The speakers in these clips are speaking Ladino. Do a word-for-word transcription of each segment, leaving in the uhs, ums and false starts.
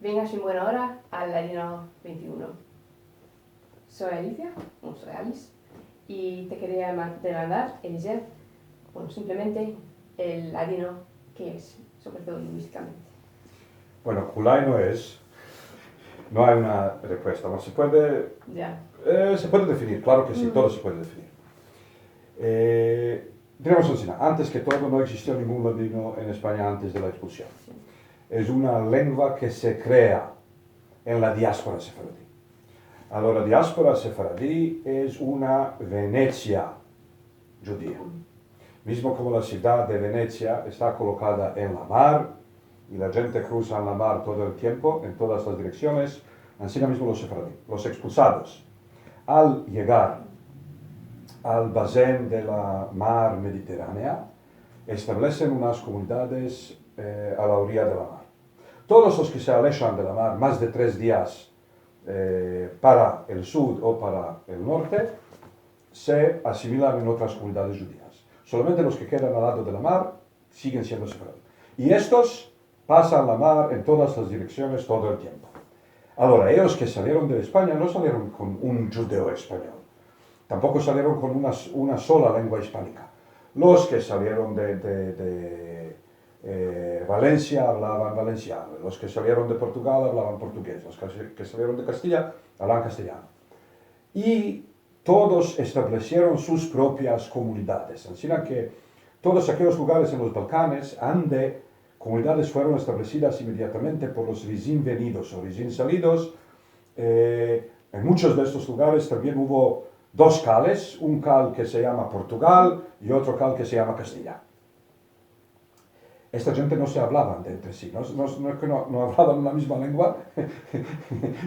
Vengas en buena ora al Ladino vente i uno. Soy Alicia, bueno, soy Alice, i te keria dema-, demandar, Eliezer, bueno, simplemente el ladino, ke es, sovre todo linguistikamente. Bueno, kulay no es, no ay una repuesta. Bueno, se puede, Ya. eh, se puede definir, klaro ke si, Mm. todo se puede definir. Eh, dirijamos ansi, antes ke todo no egzistio ningun ladino en Espanya antes de la ekspulsion. Si. Es una lengua ke se krea en la diaspora sefaradi. Agora, la diaspora sefaradi es una Venetsia djudia. Mizmo komo la sivdad de Venetsia esta kolokada en la mar, i la djente kruza en la mar todo el tiempo, en todas las direksiones, ansina mizmo los sefaradi, los ekspulsados, al yegar al bazen de la mar Mediterranea, establesen unas komunidades, eh, a la oriya de la mar. Todos los ke se aleshan de la mar mas de tres dias, eh, para el sud o para el norte, se asimilan en otras komunidades djudias. Solamente los ke kedan al lado de la mar sigen siendo sefaradi. I estos pasan la mar en todas las direksiones todo el tiempo. Agora, eyos ke salieron de Espanya no salieron kon un djudeo espanyol. Tampoko salieron kon una, una sola lengua ispanika. Los ke salieron de, de, de, eh, Valensia avlavan valensiano. Los ke salieron de Portugal avlavan portugues. Los ke, ke salieron de Kastiya avlavan kastilyano. I todos establesieron sus propias komunidades. Ansina ke todos akeyos lugares en los Balkanes, ande komunidades fueron establesidas imediatamente por los resin venidos o resin salidos, eh, en munchos de estos lugares tambien uvo dos kales, un kal ke se yama Portugal i otro kal ke se yama Kastiya. Esta djente no se avlavan de entre si, no, no, no es ke no, no avlavan una mizma lengua,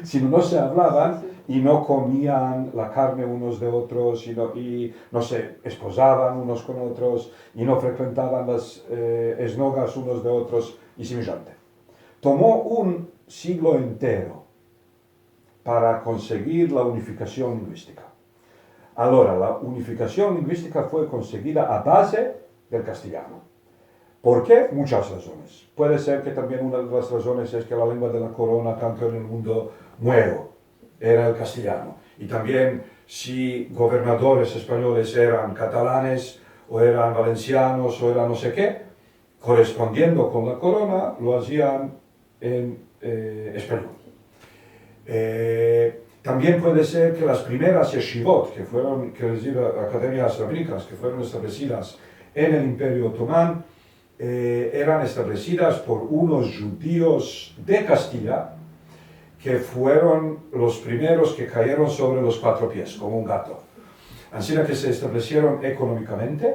sino no se avlavan i no komian la karne unos de otros, i no, i no se espozavan unos kon otros, i no frekventavan las, eh, esnogas unos de otros, i simijante. Tomo un siglo entero para konsegir la unifikasion linguistika. Agora, la unifikasion linguistika fue konsegida a baze del kastilyano. Por ke? Munchas razones. Puede ser ke tambien una de las razones es ke la lengua de la korona, tanto en el mundo muero, era el kastilyano. I tambien, si governadores espanyoles eran katalanes, o eran valensianos, o eran no se ke, korespondiendo kon la korona, lo azian en, eh, espanyol. Eh, tambien puede ser ke las primeras yeshivot, ke fueron, kero dizir, akademias rabinikas, ke fueron establesidas en el Imperio Otoman, eh, eran establesidas por unos djudios de Kastiya, ke fueron los primeros ke kayeron sovre los kuatro pies, komo un gato. Ansina ke se establesieron ekonomikamente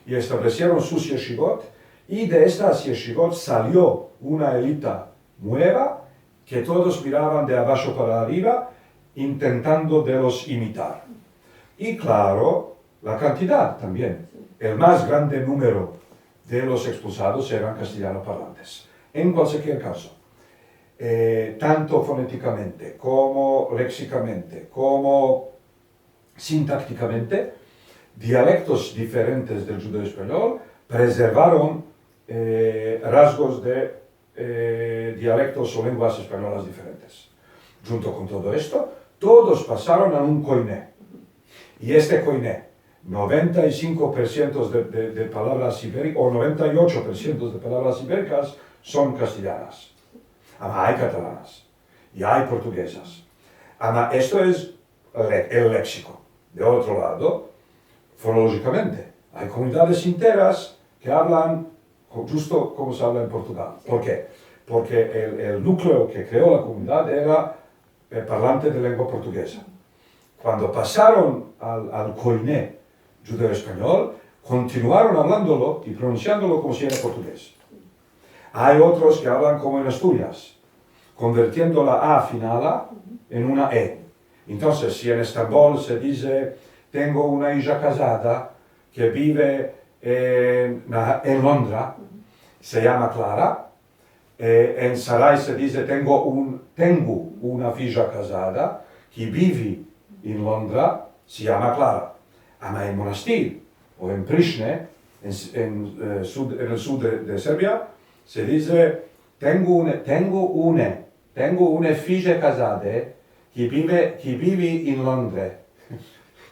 i establesieron sus yeshivot, i de estas yeshivot salio una elita mueva ke todos miravan de abasho para ariva, intentando de los imitar. I klaro, la kantidad tambien. El mas grande numero de los ekspulsados eran kastilyano parlantes. En kualkier kazo, eh, tanto fonetikamente, komo leksikamente, komo sintaktikamente, dialektos diferentes del djudeo-espanyol prezervaron, eh, rasgos de, eh, dialektos o lenguas espanyolas diferentes. Djunto kon todo esto, todos pasaron a un koine. I este koine, noventa i sinko por siento de, de, de palavras iberi-, o noventa i ocho por siento de palavras iberikas son kastilyanas. Ama ay katalanas, i ay portugezas. Ama esto es le-, el leksiko. De otro lado, fonolojikamente, ay komunidades enteras ke avlan ko-, djusto komo se avla en Portugal. Por ke? Porke el, el nukleo ke kreo la komunidad era, eh, parlante de lengua portugeza. Kuando pasaron al, al koine djudeo-espanyol, kontinuaron avlandolo i pronunsiandolo komo si era portugez. Ay otros ke avlan komo en Asturias, konvertiendo la a finala en una e. Entonses, si en Estambol se dize, "Tengo una ija kazada ke bive en, en Londra", se yama Klara. Eh, en Saray se dize, "Tengo un, tengo una fija kazada ke bive en Londra", se yama Klara. Ama en Monastir o en Prishne, en, en, eh, sud, en el sud de, de Serbia, se dize, "Tengo une, tengo une Tengo una fija kazade ke bive, ke bive in Londre.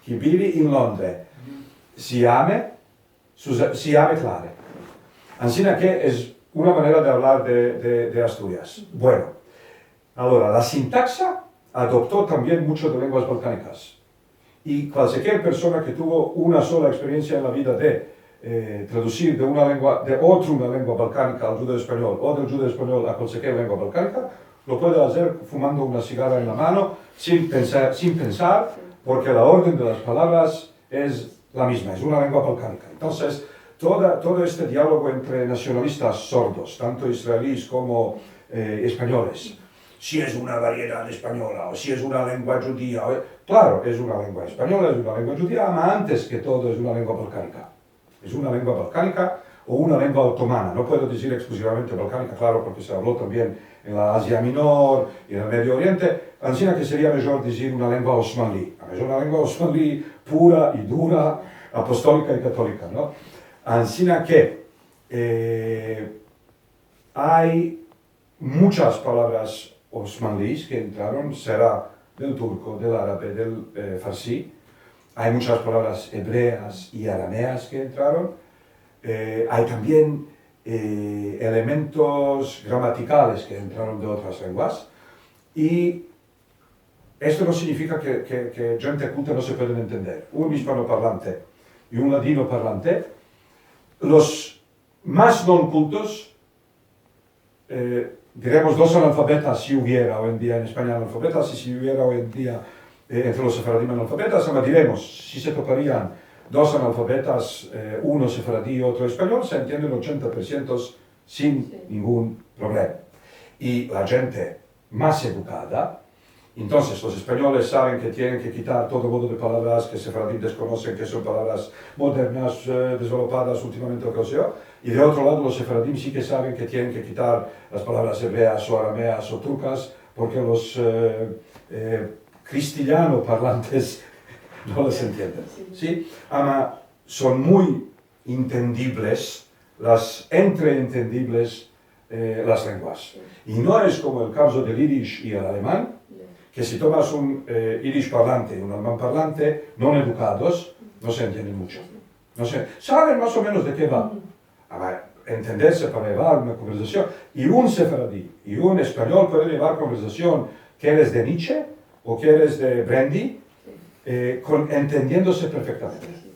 Ke bive in Londre. Se yame, Suza-, se yame Klare. Ansina ke es una manera de avlar de, de, de Asturias. Bueno, agora, la sintaksa adopto tambien mucho de lenguas balkanikas. I kualsiker persona ke tuvo una sola eksperiensia en la vida de, eh, tradusir de una lengua, de otro una lengua balkanika al djudeo-espanyol, o del djudeo-espanyol a kualsiker lengua balkanika, lo puede azer fumando una sigara en la mano, sin pensar, sin pensar, porke la orden de las palavras es la mizma, es una lengua balkanika. Entonses, toda, todo este dialogo entre nasionalistas sordos, tanto israelis komo, eh, espanyoles, si es una variedad espanyola o si es una lengua djudia, o, klaro, es una lengua espanyola, es una lengua djudia, ama antes ke todo es una lengua balkanika. Es una lengua balkanika o una lengua otomana. No puedo dizir eksklusivamente balkanika, klaro, porke se avlo tambien en la Azia Minor i en el Medio Oriente, ansina ke seria mijor dizir una lengua osmanli. Es una lengua osmanli pura i dura, apostolika i katolika, no? Ansina ke, eh, ay muchas palavras osmanlis ke entraron, sera del turko, del arabe, del, eh, farsi. Ay muchas palavras ebreas i arameas ke entraron. Eh, ay tambien, eh, elementos gramatikales ke entraron de otras lenguas. I esto no signifika ke, ke, ke djente kulta no se pueden entender. Un ispanoparlante i un ladinoparlante, los mas non kultos, eh, diremos dos analfabetas si uviera oy en dia en Espanya analfabetas, i si uviera oy en dia, eh, entre los sefaradim analfabetas, ama diremos, si se toparian dos analfabetas, eh, uno sefaradi i otro espanyol, se entienden ochenta por siento sin ningun problema. I la djente mas edukada, entonses, los espanyoles saven ke tienen ke kitar todo modo de palavras ke sefaradim deskonosen, ke son palavras modernas, eh, desvelopadas ultimamente, o ke sea, i de otro lado, los sefaradim si ke saven ke tienen ke kitar las palavras ebreas o arameas o turkas, porke los, eh, eh, kristiyano parlantes no las entienden. Si? Ama son muy entendibles, las entreentendibles, eh, las lenguas. I no es komo el kavzo del irish i el aleman, ke si tomas un, eh, irish parlante i un aleman parlante, non edukados, no se entienden mucho. No se, saven mas o menos de ke va. Ama entenderse para yevar una konversasion. I un sefaradi i un espanyol pueden yevar konversasion, keres de Nietzsche o keres de Brandy, eh, kon, entendiendose perfektamente.